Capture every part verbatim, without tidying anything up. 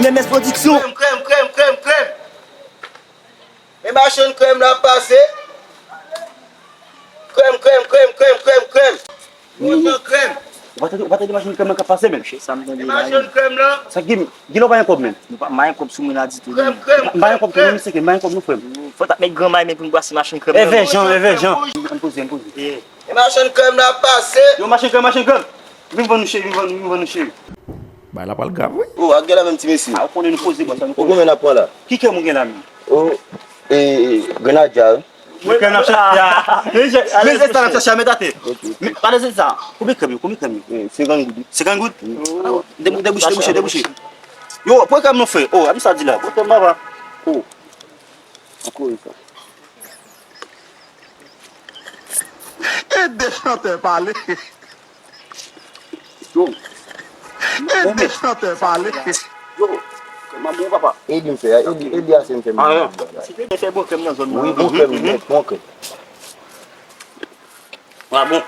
M S Production. Krèm, krèm, krèm, krèm, krèm. Men machann krèm la ap pase. Krèm, krèm, krèm, krèm, krèm, krèm. Monchè krèm. Ou pa tande, ou pa tande machann krèm nan k ap pase, menm? Monchè, sa m tande la, machann krèm la. Sa ki, gen lè w pa gen kòb, menm? Nou pa, m pa gen kòb sou mwen la ditou, non. M pa gen kòb tou, non, mesye, m pa gen kòb, non, frè m. Fò t ap met gran may men pou m pase machann krèm nan. Evè Jan, Evè Jan. Ann poze, ann poze. E machann krèm la ap pase. Yo, machann krèm, machann krèm. Vin vann nou, cheri, vin vann nou, vin vann nou, cheri. Bagay la pral grav, wi. Oh, ak gè la menm, ti mesye. Ah, ou konnen nou poze, bòs, nou poze. Ou konbyen n ap pran la? Ki krèm ou gen la menm? Oh, e, grenadya, wi. Wi, krèm n ap chache a. Men se sa n ap chache a, met atè. Ok, ok. Men, pa de sa. Konbyen krèm yo? Konbyen krèm yo? Eh, senkant goud, wi. Senkant goud? Wi. Ah, debou-, debouche, debouche, debouche. Yo, pran krèm non, frè. Oh, a m sa di la. Pran krèm papa. Oh. Ou kouri sa. Ede chantè pale. Yo. Ede chantè pale. Yo. Kòman bon, papa? Ede m fè a, ede, ede a se m fè m. Ah, non. Se te fè bon krèm nan zòn nan. Wi, bon krèm, bon krèm. Ah, bon.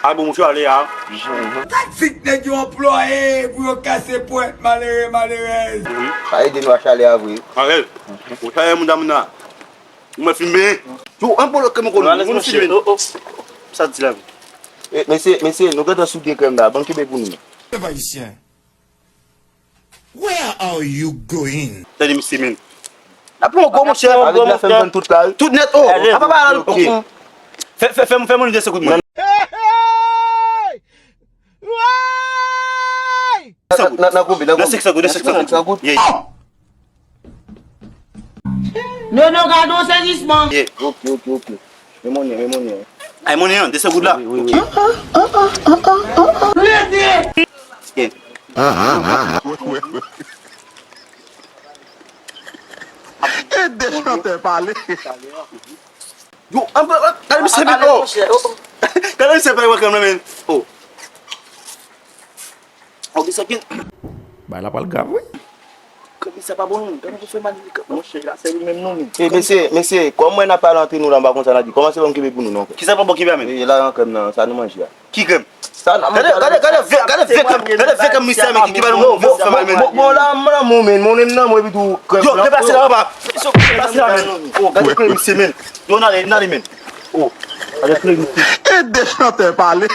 Ah, bon, mouche ale a. Taktik nèg yo anplwaye pou yo kase pwent malere, malerèz. Pa ede nou a chalè a vre. Arèl. Ou chalè moun dam nan. Ou mwen filme. Yo, ann pran lòt krèm ankò, nou, nou filme. Oh, oh. Sa di la. Eh, mesye, mesye, nou gentan sou de krèm la. Ban m kenbe pou nou. Pèp ayisyen. Where are you going? Tande misye, men. N ap pran gwo, monchè. Avèk la fè m tann tout la, wi. Tout nèt, oh. Apa pa la, ok. Fè, fè, fè, fè moun de sekoud, mwen. Nan, nan, nan konbyen, nan konbyen? Nan senk san goud, nan senk san goud. Yeah. Nono, gade yon sezisman. Yeah. Ok, ok, ok. Men monnen, men monnen. Ay, monnen an, de sekoud la. Wi, wi, wi. Ok. Ede chantè pale. Yo, ann pran, gade misye, men, oh. Gade misye fè wè krèm nan, men. Oh. Oh, misye gen. Bagay la pral grav, wi. Krèm misye pa bon, non. Gade pou fè mal li, krèm. Monchè, la, se li menm, non, men. Eh, mesye, mesye, kòm mwen n ap pale antre nou la, m pa konn sa n ap di. Kòmanse ban m kenbe pou nou, non, frè. Kisa pa bon kenbe a, menm? Eh, la, krèm nan, sa nou manje a. Ki krèm? Gade, gade, gade vye, gade vye krèm, gade vye krèm misye a, men ki, ki ba nou fè mal, men. Bon, bon, la, m nan mou, men, monnen m nan mou, epi tou, krèm. Yo, deplase la, papa. Deplase la, men. Oh, gade krèm misye, men. Yo, n ale, n ale, men. Oh, gade krèm misye. Ede chantè pale.